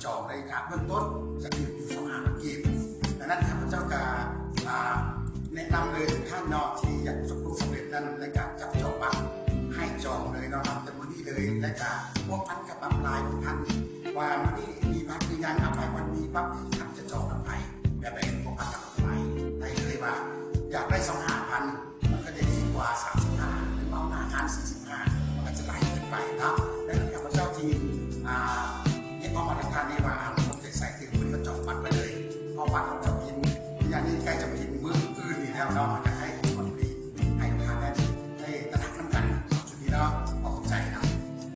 ຈອງໄດ້ຈາກເບື້ອງຕົ້ນຈະຖືກຢູ່ສອງຫ້າພັນກີບ. ດັ່ງນັ້ນ ຂ້າພະເຈົ້າກະ ອ່າ ແນະນຳເລີຍທຸກທ່ານເນາະ ທີ່ຢາກປະສົບຜົນສຳເລັດນັ້ນ ໃນການຈັບຈອງບັດໃຫ້ຈອງເລີຍເນາະ ນັບແຕ່ມື້ນີ້ເລີຍ ແລະກະພົວພັນກັບບັດລາຍຂອງທ່ານ ວ່າມື້ນີ້ມີບັດຫຼືຍັງ ເອົາໄປວັນມີບັດທີ່ທ່ານຈະຈອງກັບໃຜ ແບບໃດ ພົວພັນກັບບັດລາຍໄດ້ເລີຍວ່າ ຢາກໄດ້ສອງຫ້າພັນ ມັນກໍຈະດີກວ່າສາມສິບຫ້າ ຫຼືວ່າໜ້າງານສີ່ສິບຫ້າ ມັນກໍຈະຫຼາຍເກີນໄປເນາະ. ດັ່ງນັ້ນ ຂ້າພະເຈົ້າຈຶ່ງ ອ່າ ຮຽກຮ້ອງມາທາງທ່ານນີ້ວ່າ ອ່າ ເອົາໃຈໃສ່ ເຕີມເງິນກະຈອງບັດໄປເລີຍ ເພາະບັດຂອງເຈົ້າພິມ ຢ່າງນີ້ໃກ້ຈະພິມມື້ອື່ນນີ້ແລ້ວເນາະ ມັນກະ